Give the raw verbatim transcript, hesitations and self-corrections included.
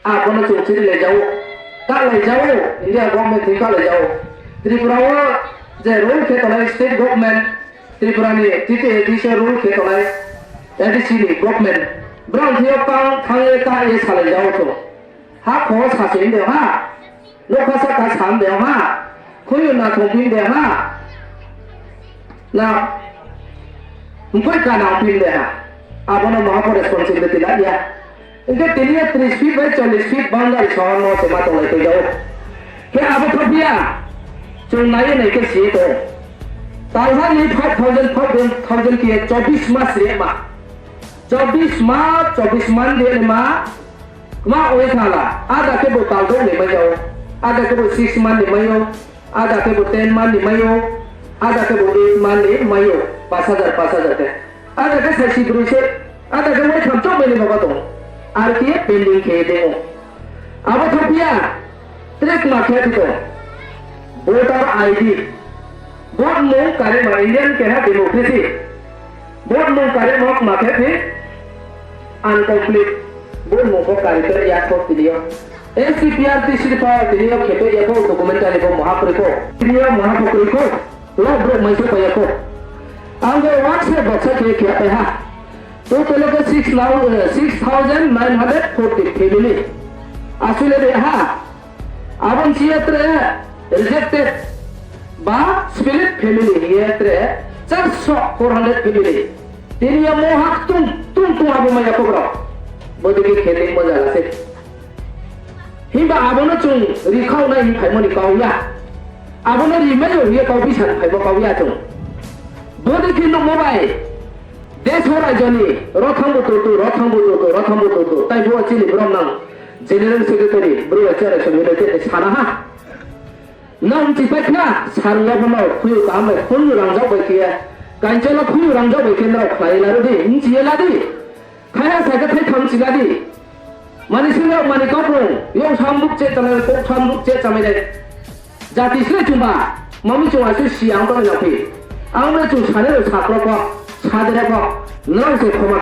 Abo no chung chiri lai jao. Kah lai jao. India government thing kah lai jao. Tripura wo je rule khe tongnai state government, Tripura ni T T A D C rule khe tongnai A D C ni government. Brao thing yo kang thang ye kah ye salai jao to. Ha kho sa se de ha. Nokha saka sam de ha. Khuyu na thongphin de ha. Na, mkoi kana pin de ha. Abo no maha pho responsibility la ya. Hingkhe tini yo tris feet bai chollis feet boundary sohor no se ma tonglai tong jao. Khe abo thophiya. Chung nai nai khe si to. Talha ni five thousand, five thousand khe chobis mas ri ma. Chobis mas, chobis mas ri ma. Kma oi thala, ada khe bo tal dou ni mai ou, ada khe bo six month ni mai ou, ada khe bo ten month ni mai ou, ada khe bo eight month ni mai ou, paanch hajar, paanch hajar khe. Ada khe saisi broi se, ada khe wai tham chouh mai ni baba tong. Ar khe pending khe de ou. Abo thophiya, tre kma khe phi tong. Voter I D. Vote mung karima Indian keha democracy. Vote mung karima kma khe phi incomplete. Vote mung pho kari to ya kho tini yo. S C P R T C pho tini yo khe to ya kho document ni pho maha kroi kho. Tini yo maha pho kroi kho. Lo brouh mai se pai ya kho. Ang bo WhatsApp baksa khe khe pai ha. Total khe six thousand, eh, six thousand nine hundred forty family. Asole de ha. Abo ni si ye tre rejected ba split family hing ye tre char so, four hundred family. Tini yo mo ha tung tung tung abo mai ya kho brao. Bodei khe khe tongmo zaga se. Himba abo no chung rikhaoh nai hing phaimo ni kau ya. Abo no rimai yo hing ye kau bisa phaimo kau ya chung. Bodei khe nuhmo bai. Desh o rajyo ni rothang bo tutu, rothang bo tutu, rothang bo tutu. Tai bo chini brom nang General Secretary, bro chair song ni te sana ha. Nang chipai kha, sar lo bono, khuyu kaham bai, khuyu rangjak bai khe, kanchelo khuyu rangjak bai khe, nrao khlai la ro di, nchi ye la di. Khai ha sa khe thai tham chi la di. Mani sing rao mani kau bro, yong sam buk che chamai, kok sam buk che chamai dai. Jati sle chungba, mami chung asu si ang tong na phi. Ang no chung sani ro sakro pho, sadere pho, nrao se khoma.